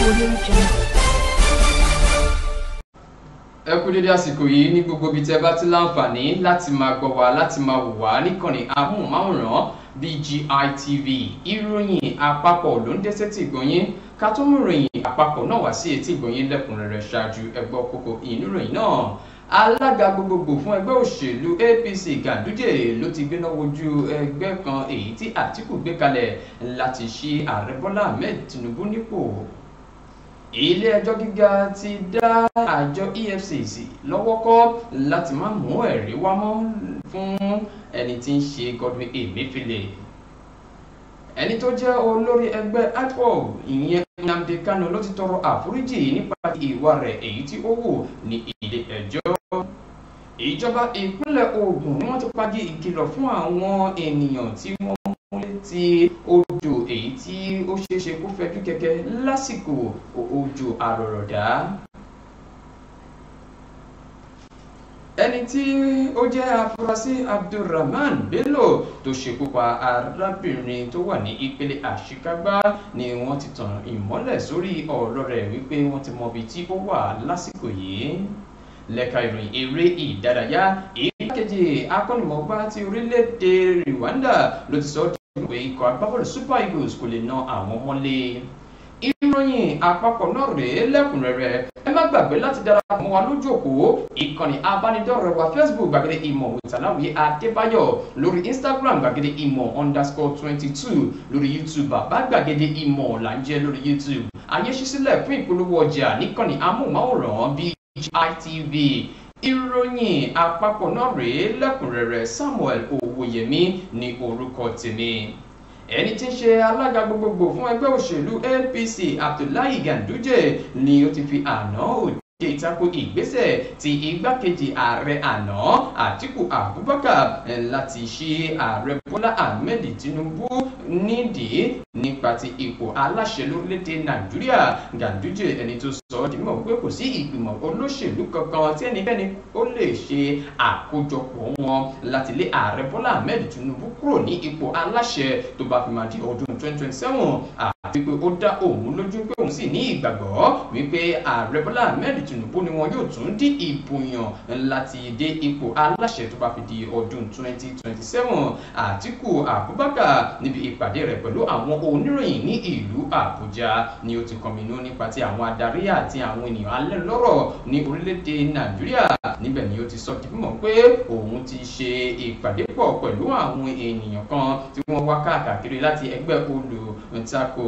Audio Jungle. Ẹ kú dédé àsìkò yìí ní gbogbo ibi tẹ́ bá ti láǹfààní láti máa gbọ́ wá, láti máa wò wá níkànnì amóhùnmáwòrán BGI TV. Ìròyìn àpapọ̀ ló ń dé sétí ìgbọ̀nyín. Ká tó mú ìròyìn àpapọ̀ náà wá sí etí ìgbọ̀nyín lẹ́kùnrẹ́rẹ́, ṣáájú ẹ gbọ́ kókó inú ìròyìn náà. Alága gbogbogbò fún ẹgbẹ́ òṣèlú APC, Ganduje, ló ti gbéná wojú ẹgbẹ́ kan èyí tí Àtíkù gbé kalẹ̀ láti ṣí ààrẹ Bọ́lá Ahmed Tinubu nípò. Ilé ẹjọ́ gíga ti dá àjọ EFCC lọ́wọ́ kọ́ láti má mú ẹ̀rí wá mọ́ fún ẹni tí ń ṣe Godwin Emefiele. Ẹni tó jẹ́ olórí ẹgbẹ́ IPOB, ìyẹn Nnamdi Kanu, ló ti tọrọ àforíjì nípa ìwà rẹ̀ èyí tí ó wù ní ilé ẹjọ́. Ìjọba ìpínlẹ̀ Ògùn ni wọ́n ti pagi ìkìlọ̀ fún àwọn ènìyàn tí wọ́n mú létí odò èyí tí ó ṣeéṣe kó fẹjú kẹ̀kẹ́ lásìkò òjò àrọ̀rọ̀dá. Ẹni tí ó jẹ́ afurasí Abdulrahman Bello tó ṣekú pa arábìnrin tó wà ní ìpele àṣekágbá ni wọ́n ti tàn ìmọ́lẹ̀ sórí ọ̀rọ̀ rẹ̀ wípé wọ́n ti mọ ibi tí ó wà lásìkò yìí. Lẹ́ka ìròyìn eré ìdárayá, igbákejì akọ́nimọ̀ọ́gbá ti orílẹ̀-èdè Rwanda ló ti sọ ọ́ pé ikọ̀ agbábọ́ọ̀lù Super Eagles kò lè na àwọn mọ́lé. Ìròyìn àpapọ̀ náà rèé lẹ́kùnrẹ́rẹ́. Ẹ má gbàgbé láti darapọ̀ mọ́ wa lójú òpó ìkànnì abánidọ́rẹ̀ẹ́ wa Facebook, Gbàgede Ìmọ̀ Wìtàláwìyé Adébáyọ̀, lórí Instagram, Gbàgede Ìmọ̀ _22, lórí YouTube, Bàbá Gbàgede Ìmọ̀ là ń jẹ́ lórí YouTube. Àyè ṣí sílẹ̀ fún ìpolówó ọjà níkànnì amóhùnmáwòrán BGI TV. Ìròyìn àpapọ̀ náà rèé lẹ́kùnrẹ́rẹ́. Samuel Owóyẹmí ní orúkọ tèmi. Ẹni tí ń ṣe alága gbogbogbò fún ẹgbẹ́ òṣèlú APC, Abdullahi Ganduje, ni ó ti fi àná òde ìtako ìgbésẹ̀ tí igbákejì ààrẹ àná Àtíkù Abubakar láti ṣí ààrẹ Bọ́lá Ahmed Tinubu nídìí nípa ti ipò aláṣẹ lórílẹ̀‐èdè Nàìjíríà. Ganduje, ẹni tó sọ ọ́ di mímọ̀ pé kò sí ìgbìmọ̀ olóṣèlú kankan tí ẹnikẹ́ni ó lè ṣe àkójọpọ̀ wọn láti lé ààrẹ Bọ́lá Ahmed Tinubu kúrò ní ipò aláṣẹ tó bá fi máa di ọdún 2027, àti pé ó dá òun lójú pé òun sì ní ìgbàgbọ́ wípé ààrẹ Bọ́lá Ahmed Tinubu ni wọn yóò tún dí ìbò yàn láti dé ipò aláṣẹ tó bá fi di ọdún 2027. Àtíkù Abubakar, níbi ìpàdé rẹ̀ pẹ̀lú àwọn oníròyìn ní ìlú Àbújá, ni ó ti kọminú nípa ti àwọn adarí àti àwọn ènìyàn alẹ́nulọ́rọ̀ ní orílẹ̀-èdè Nàìjíríà. Níbẹ̀ ni ó ti sọ di mímọ̀ pé òun ti ṣe ìpàdé pọ̀ pẹ̀lú àwọn ènìyàn kan tí wọ́n wá káàkiri láti ẹgbẹ́ olùtakò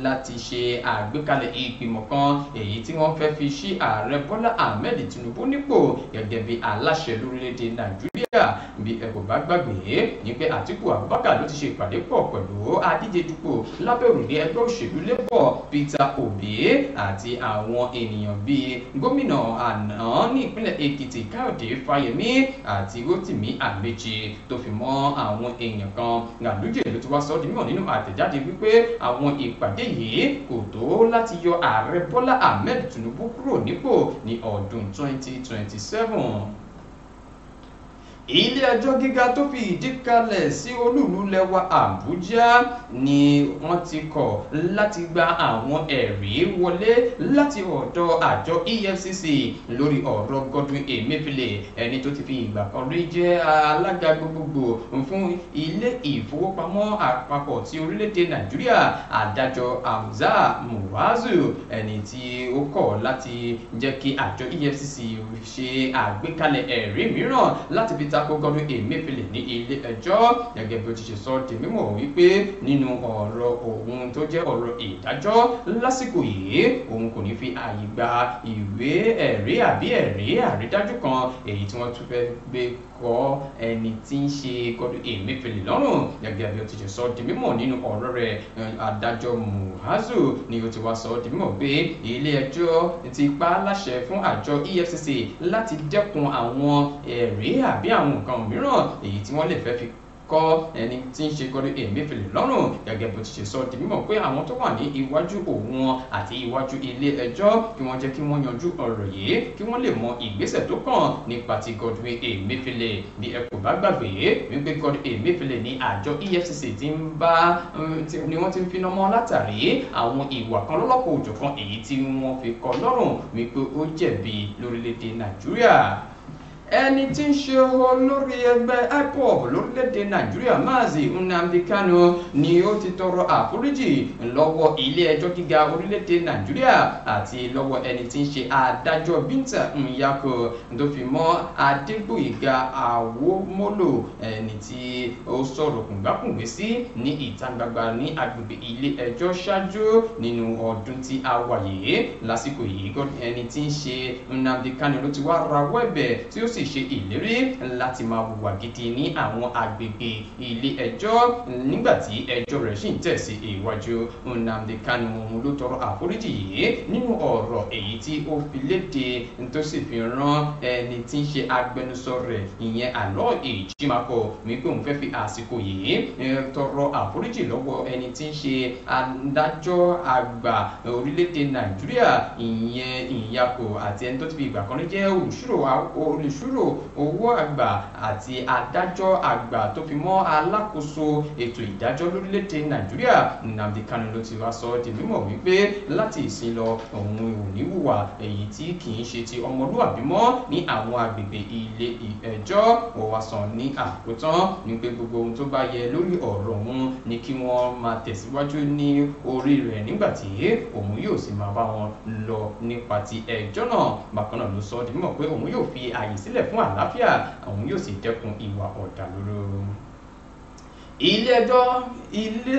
láti ṣe àgbékalẹ̀ ìgbìmọ̀ kan èyí tí wọ́n fẹ́ fi ṣí ààrẹ Bọ́lá Ahmed Tinubu nípò gẹ́gẹ́ bí aláṣẹ lórílẹ̀-èdè Nàìjíríà. Bí ẹ kò bá gbàgbé ní pé Àtíkù Abubakar ló ti ṣe ìpàdé pọ̀ pẹ̀lú adíje dupò lábẹ́ òrùlé ẹgbẹ́ òṣèlú Labour, Peter Obi, àti àwọn ènìyàn bíi gómìnà àná ní ìpínlẹ̀ Èkìtì, Káyọ̀dé Fáyẹmí, àti Rotimi Amechi, tó fi mọ́ àwọn èèyàn kan. Ganduje ló ti wá sọ ọ́ di mímọ̀ nínú àtẹ̀jáde wípé àwọn ìpàdé yìí kò tó láti yọ ààrẹ Bọ́lá Ahmed Tinubu kúrò nípò ní ọdún 2027. Ilé ẹjọ́ gíga tó fi ìdí kalẹ̀ sí olúùlú lẹwa Àbújá ni wọ́n ti kọ̀ láti gba àwọn ẹ̀rí wọlé láti ọ̀dọ̀ àjọ EFCC lórí ọ̀rọ̀ Godwin Emefiele, ẹni tó ti fi ìgbà kan rí jẹ́ alága gbogbogbò fún ilé ìfowópamọ́ àpapọ̀ ti orílẹ̀-èdè Nàìjíríà. Adájọ́ Hamza Muazu, ẹni tí ó kọ̀ láti jẹ́ kí àjọ EFCC ṣe àgbékalẹ̀ ẹ̀rí mìíràn láti fi tako Godwin Emefiele ní ilé ẹjọ́, gẹ́gẹ́ bí ó ti ṣe sọ di mímọ̀ wípé nínú ọ̀rọ̀ òun tó jẹ́ ọ̀rọ̀ ìdájọ́ lásìkò yìí, òun kò ní fi ààyè gba ìwé ẹ̀rí àbí ẹ̀rí àrídájú kan èyí tí wọ́n tún fẹ́ gbé kọ́ ẹni tí ń ṣe Godwin Emefiele lọ́rùn. Gẹ́gẹ́ bí ó ti ṣe sọ di mímọ̀ nínú ọ̀rọ̀ rẹ̀, adájọ́ Muazu ni ó ti wá sọ di mímọ̀ pé ilé ẹjọ́ ti pa á láṣẹ fún àjọ EFCC láti dẹ́kun àwọn ẹ̀rí àbí àwọn nǹkan mìíràn èyí tí wọ́n lè fẹ́ fi kọ́ ẹni tí ń ṣe Godwin Emefiele lọ́rùn gẹ́gẹ́ bó ti ṣe sọ di mímọ̀ pé àwọn tó wà ní iwájú òun àti iwájú ilé ẹjọ́ kí wọ́n jẹ́ kí wọ́n yanjú ọ̀rọ̀ yìí kí wọ́n lè mọ ìgbésẹ̀ tó kàn nípa ti Godwin Emefiele. Bí ẹ kò bá gbàgbé wípé Godwin Emefiele ní àjọ EFCC ti ń bá ni wọ́n ti ń finá mọ́ látàrí àwọn ìwà kan lọ́lọ́kọ̀ òjọ̀kan èyí tí wọ́n fi kọ́ lọ́rùn wípé ó jẹ̀bi lórílẹ̀‐èdè Nàìjíríà. Ẹni tí ń ṣe olórí ẹgbẹ́ IPOB lórílẹ̀‐èdè Nàìjíríà Mazi Nnamdi Kanu ni ó ti tọrọ àforíjì lọ́wọ́ ilé ẹjọ́ gíga orílẹ̀‐èdè Nàìjíríà àti lọ́wọ́ ẹni tí ń ṣe adájọ́ Binta Nyako tó fi mọ́ Adégbóyèga Awomolo ẹni tí ó sọ̀rọ̀ kùngbákùngbé sí ní ìta gbangba ní agbègbè ilé ẹjọ́ ṣáájú nínú ọdún tí a wà yìí. Lásìkò yìí ẹni tí ń ṣe Nnamdi Kanu ló ti wá rawọ́ ẹ̀bẹ̀ tí ó sì ṣe ìlérí láti máa hùwà gidi ní àwọn agbègbè ilé ẹjọ́ nígbà tí ẹjọ́ rẹ̀ sì ń tẹ̀ sí iwájú. Nnamdi Kanu òun ló tọrọ àforíjì yìí nínú ọ̀rọ̀ èyí tí ó fi léde tó sì fi rán ẹni tí ń ṣe agbẹnusọ rẹ̀ ìyẹn Aloy Ejimakor wípé òun fẹ́ fi àsìkò yìí tọrọ àforíjì lọ́wọ́ ẹni tí ń ṣe adájọ́ àgbà orílẹ̀-èdè Nàìjíríà ìyẹn Nyako àti ẹni tó ti fi ìgbà kan rí jẹ́ olùṣírò owó àgbà àti adájọ́ àgbà tó fi mọ́ alákòóso ètò ìdájọ́ lórílẹ̀‐èdè Nàìjíríà. Nnamdi Kanu ló ti wá sọ di mímọ̀ wípé láti ìsìn lọ òun ò ní hùwà èyí tí kì í ṣe ti ọmọlúwàbí mọ́ ní àwọn agbègbè ilé ẹjọ́. Ó wá sọ ní àkótán ní pé gbogbo ohun tó bá yẹ lórí ọ̀rọ̀ òun ni kí wọ́n máa tẹ̀síwájú ní orí rẹ̀ nígbà tí òun yóò sì máa bá wọn lọ nípa ti ẹjọ́ náà. Bákan náà ló sọ di mímọ̀ pé òun yóò fi àyè sílẹ̀ fún àlàáfíà, òun yóò sì dẹ́kun ìwà ọ̀dàlúrú. Ilé ẹjọ́ ilé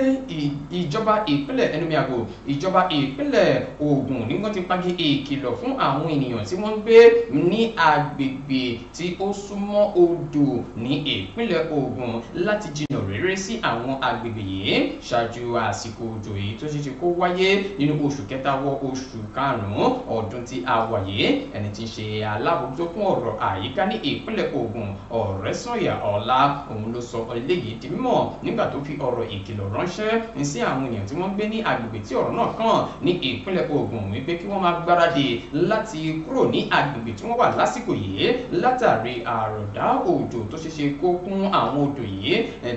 ìjọba ìpínlẹ̀ Enumiago ìjọba ìpínlẹ̀ Ògùn ní wọ́n ti pagi ìkìlọ̀ fún àwọn ènìyàn tí wọ́n ń gbé ní agbègbè tí ó súnmọ́ odò ní ìpínlẹ̀ Ògùn láti jìnnà réré sí àwọn agbègbè yìí ṣáájú àsìkò òjò yìí tó ṣeéṣe kó wáyé nínú oṣù kẹta wọ oṣù karùn-ún ọdún tí a wà yìí. Ẹni tí ń ṣe alábòójútó fún ọ̀rọ̀ àyíká ní ìpínlẹ̀ Ògùn Ọ̀rẹ́sànyà Ọlá òun ló sọ eléyìí di mímọ̀ nígbà tó fi ọ̀rọ̀ ìkìlọ̀ ránṣẹ́ sí àwọn èèyàn tí wọ́n ń gbé ní agbègbè tí ọ̀rọ̀ náà kàn ní ìpínlẹ̀ Ògùn wípé kí wọ́n máa gbáradì láti kúrò ní agbègbè tí wọ́n wà lásìkò yìí látàrí àròdá òjò tó ṣeéṣe kó kún àwọn odò yìí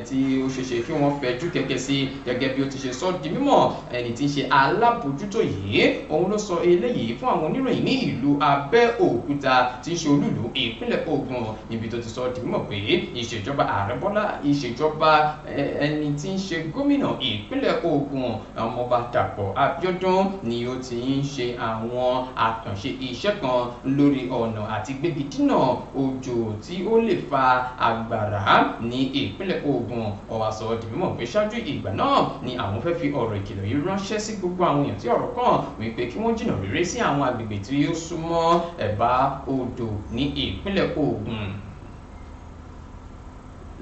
tí ó ṣeéṣe kí wọ́n fẹjú kẹ̀kẹ́ sí. Gẹ́gẹ́ bí ó ti ṣe sọ di mímọ̀, ẹni tí ń ṣe alábòójútó yìí òun ló sọ eléyìí fún àwọn oníròyìn ní ìlú Abẹ́òkúta tí ń ṣe olúìlú ìpínlẹ̀ Ògùn níbi tó ti sọ di mímọ̀ pé ìṣèjọba ààrẹ Bọ́lá ìṣèjọba ẹni tí ń ṣe gómìnà ìpínlẹ̀ Ògùn ọmọọba Dàpọ̀ Abíọ́dún ni ó ti ń ṣe àwọn àkànṣe iṣẹ́ kan lórí ọ̀nà àti gbégidínà òjò tí ó lè fa àgbàrá ní ìpínlẹ̀ Ògùn. Ó wá sọ di mímọ̀ pé ṣáájú ìgbà náà ni àwọn fẹ́ fi ọ̀rọ̀ ìkìlọ̀ yìí ránṣẹ́ sí gbogbo àwọn èèyàn tí ọ̀rọ̀ kàn wípé kí wọ́n jìnnà réré sí àwọn agbègbè tí ó súnmọ́ ẹ̀bá odò ní ìpínlẹ̀ Ògùn.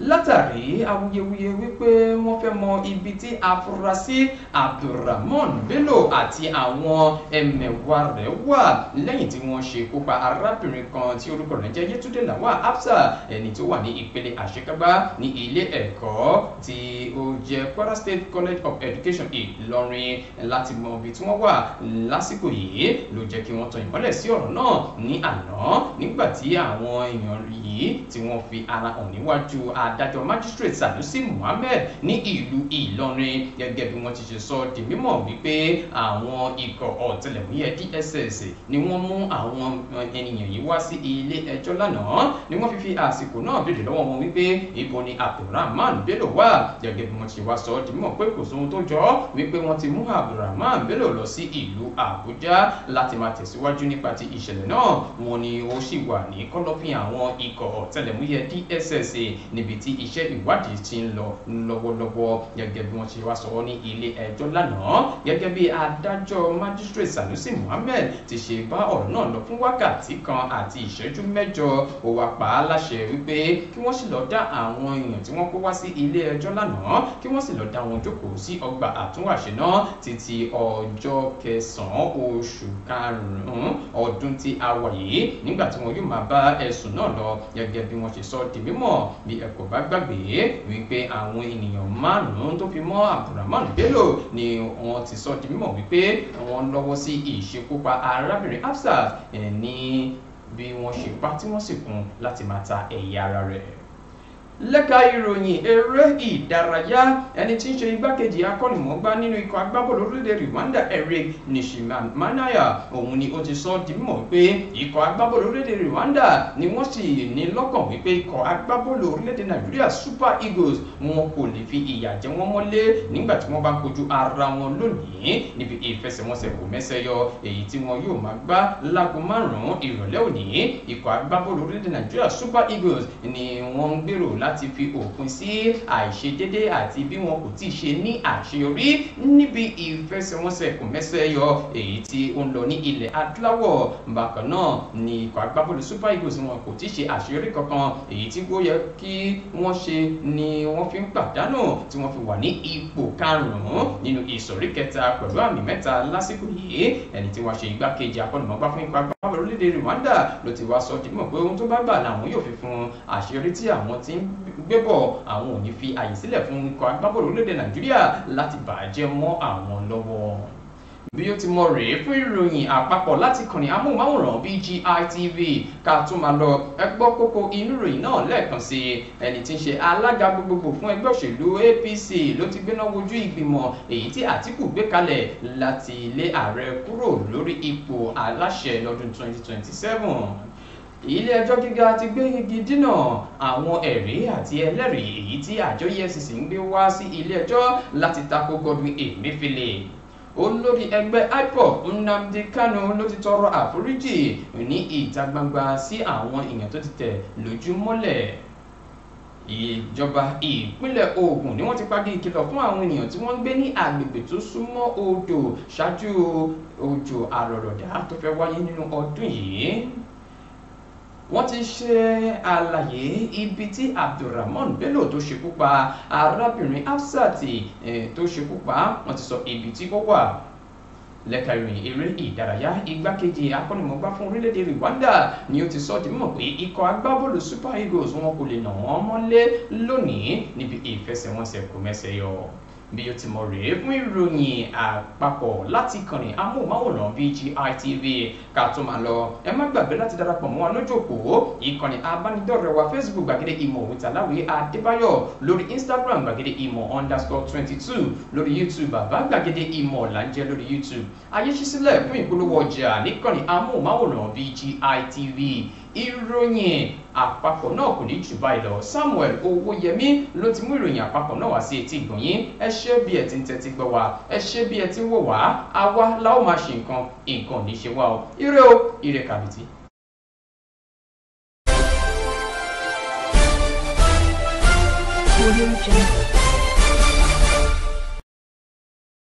Látàrí awuyewuye wípé wọ́n fẹ́ mọ ibi tí afurasí Abdulrahman Bello àti àwọn ẹmẹ̀wà rẹ̀ wà lẹ́yìn tí wọ́n ṣekú pa arábìnrin kan tí orúkọ rẹ̀ jẹ́ Yétúndé Lawal Hafsa ẹni tó wà ní ìpele àṣekágbá ní ilé ẹ̀kọ́ tí ó jẹ́ Kwara State College of Education Ìlọrin láti mọ ibi tí wọ́n wà lásìkò yìí ló jẹ́ kí wọ́n tan ìmọ́lẹ̀ sí ọ̀rọ̀ náà ní àná nígbà tí àwọn èèyàn yìí tí wọ́n fi ara hàn níwájú adájọ́ magistrate Sanusi Muhammed ní ìlú Ìlọrin. Gẹ́gẹ́ bí wọ́n ti ṣe sọ di mímọ̀ wípé àwọn ikọ̀ ọ̀tẹlẹ̀múyẹ́ DSS ni wọ́n mú àwọn ènìyàn yìí wá sí ilé ẹjọ́ lánàá ni wọ́n fi àsìkò náà béèrè lọ́wọ́ wọn wípé ibo ni Abdulrahman Bello wà. Gẹ́gẹ́ bí wọ́n ti wá sọ di mímọ̀ pé kò sóhun tó jọ wípé wọ́n ti mú Abdulrahman Bello lọ sí ìlú Àbújá láti máa tẹ̀síwájú nípa ti ìṣẹ̀lẹ̀ náà. Wọ́n ní ó sì wà ní kọ́lọ́fín àwọn ikọ̀ ọ̀tẹlẹ̀múyẹ́ DSS níbi tí iṣẹ́ ìwádìí ti ń lọ lọ́wọ́lọ́wọ́. Gẹ́gẹ́ bí wọ́n ṣe wá sọ ní ilé ẹjọ́ lánàá, gẹ́gẹ́ bí adájọ́ magistrate Sanusi Muhammed ti ṣe bá ọ̀rọ̀ náà lọ fún wákàtí kan àti ìṣẹ́jú mẹ́jọ, ó wá pa á láṣẹ wípé kí wọ́n sì lọ dá àwọn èèyàn tí wọ́n kó wá sí ilé ẹjọ́ lánàá kí wọ́n sì lọ dá wọn jókòó sí ọgbà àtúnwàṣe náà títí ọjọ́ kẹsàn-án oṣù karùn-ún ọdún tí a wà yìí nígbà tí wọn yóò máa bá ẹ̀sùn náà lọ. Gẹ́gẹ́ bí wọ́n ṣe sọ di mímọ̀, bí ẹ kò bá gbàgbé wípé àwọn ènìyàn 5 tó fi mọ́ Abdulrahman Bello ni wọ́n ti sọ di mímọ̀ wípé wọ́n lọ́wọ́ sí ìṣekúpa arábìnrin Hafsat ní bí wọ́n ṣe pa tí wọ́n sì kún láti máa ta ẹ̀yà ara rẹ̀. Lẹ́ka ìròyìn eré ìdárayá, ẹni tí ń ṣe igbákejì akọ́nìmọ̀ọ́gbá nínú ikọ̀ agbábọ́ọ̀lù orílẹ̀-èdè Rwanda Eric Nshimiyimana òun ni ó ti sọ di mímọ̀ pé ikọ̀ agbábọ́ọ̀lù orílẹ̀-èdè Rwanda ni wọ́n sì ní lọ́kàn wípé ikọ̀ agbábọ́ọ̀lù orílẹ̀-èdè Nàìjíríà Super Eagles wọn kò lè fi ìyà jẹ wọ́n mọ́lé nígbà tí wọ́n bá kojú ara wọn lónìí níbi ìfẹsẹ̀wọnsẹ̀ kò mẹ́sẹ̀ yọ èyí tí wọn yóò máa gbá láago 5 ìrọ̀lẹ́ òní. Ikọ̀ agbábọ́ọ̀lù orílẹ̀-èdè Nàìjíríà Super Eagles ni wọ́n ń gbèrò láti fi òpin sí àìṣedédé àti bí wọn kò tíì ṣe ní àṣeyọrí níbi ìfẹsẹ̀wọnsẹ̀ kò mẹ́sẹ̀ yọ èyí tí ó ń lọ ní ilẹ̀ adúláwọ̀. Bákan náà ni ikọ̀ agbábọ́ọ̀lù Super Eagles wọn kò tíì ṣe àṣeyọrí kankan èyí tí ó yẹ kí wọ́n ṣe ni wọ́n fi ń pàdánù tí wọ́n fi wà ní ipò 5 nínú ìsọ̀rí kẹta pẹ̀lú àmì 3 lásìkò yìí. Ẹni tí wọ́n ṣe igbákejì akọ́nìmọ̀gbá fún ikọ̀ agbábọ́ọ̀lù orílẹ̀-èdè Rwanda ló ti wá sọ di mímọ̀ pé ohun tó bá gbà làwọn yóò fi fún àṣeyọrí tí àwọn ti ń gbé bọ̀, àwọn ò ní fi àyè sílẹ̀ fún ikọ̀ agbábọ́ọ̀lù orílẹ̀-èdè Nàìjíríà láti bàjẹ́ mọ́ àwọn lọ́wọ́. Bí ó ti mọ rèé fún ìròyìn àpapọ̀ láti kànnì amóhùnmáwòrán BGI TV. Ká tún máa lọ ẹ gbọ́ kókó inú ìròyìn náà lẹ́ẹ̀kan sí i. Ẹni tí ń ṣe alága gbogbogbò fún ẹgbẹ́ òṣèlú APC ló ti gbéná wojú ìgbìmọ̀ èyí tí Àtíkù gbé kalẹ̀ láti lé ààrẹ kúrò lórí ipò aláṣẹ lọ́dún 2027. Ilé ẹjọ́ gíga ti gbé igi dínà àwọn ẹ̀rí àti ẹlẹ́rìí èyí tí àjọ EFCC ń gbé wá sí ilé ẹjọ́ láti tako Godwin Emefiele. Olórí ẹgbẹ́ IPOB Nnamdi Kanu ló ti tọrọ àforíjì ní ìta gbangba sí àwọn èèyàn tó ti tẹ̀ lójú mọ́lẹ̀. Ìjọba ìpínlẹ̀ Ògùn ni wọ́n ti pagi ìkìlọ̀ fún àwọn ènìyàn tí wọ́n ń gbé ní agbègbè tó súnmọ́ odò ṣáájú òjò àrọ̀rọ̀dá tó fẹ́ wáyé nínú ọdún yìí. Wọ́n ti ṣe àlàyé ibi tí Abdulrahman Bello tó ṣekú pa arábìnrin Hafsat tó ṣekú pa, wọ́n ti sọ ibi tí ó wà. Lẹ́ka ìròyìn eré ìdárayá, igbákejì akọ́nìmọ̀gbá fún orílẹ̀-èdè Rwanda ni ó ti sọ di mímọ̀ pé ikọ̀ agbábọ́ọ̀lù Super Eagles wọn kò lè nà wọ́n mọ́lé lónìí níbi ìfẹsẹ̀wọnsẹ̀ kò mẹ́sẹ̀ yọ. Bí ó ti mọ rèé fún ìròyìn àpapọ̀ láti kànnì amóhùnmáwòrán BGI TV. Ká tó máa lọ ẹ má gbàgbé láti darapọ̀ mọ́ wa lójú òpó ìkànnì abánidọ́rẹ̀ẹ́ wa Facebook Gbàgede Ìmọ̀ with Aláwìyé Adébáyọ̀, lórí Instagram Gbàgede Ìmọ̀ _22, lórí YouTube Bàbá Gbàgede Ìmọ̀ là ń jẹ́ lórí YouTube. Ayé ṣí sílẹ̀ fún ìpolówó ọjà níkànnì amóhùnmáwòrán BGI TV. Ìròyìn àpapọ̀ náà kò ní jù báyìí lọ. Samuel Owóyẹmí ló ti mú ìròyìn àpapọ̀ náà wá sí etí ìgbọ̀nyín. Ẹ ṣé bí ẹ ti ń tẹ́tí gbọ́ wá, ẹ ṣé bí ẹ ti ń wò wá. Àwa la ó máa ṣe nǹkan, nǹkan ò ní ṣe wá o. Ire o, ire kàbìtì. Audio Jungle.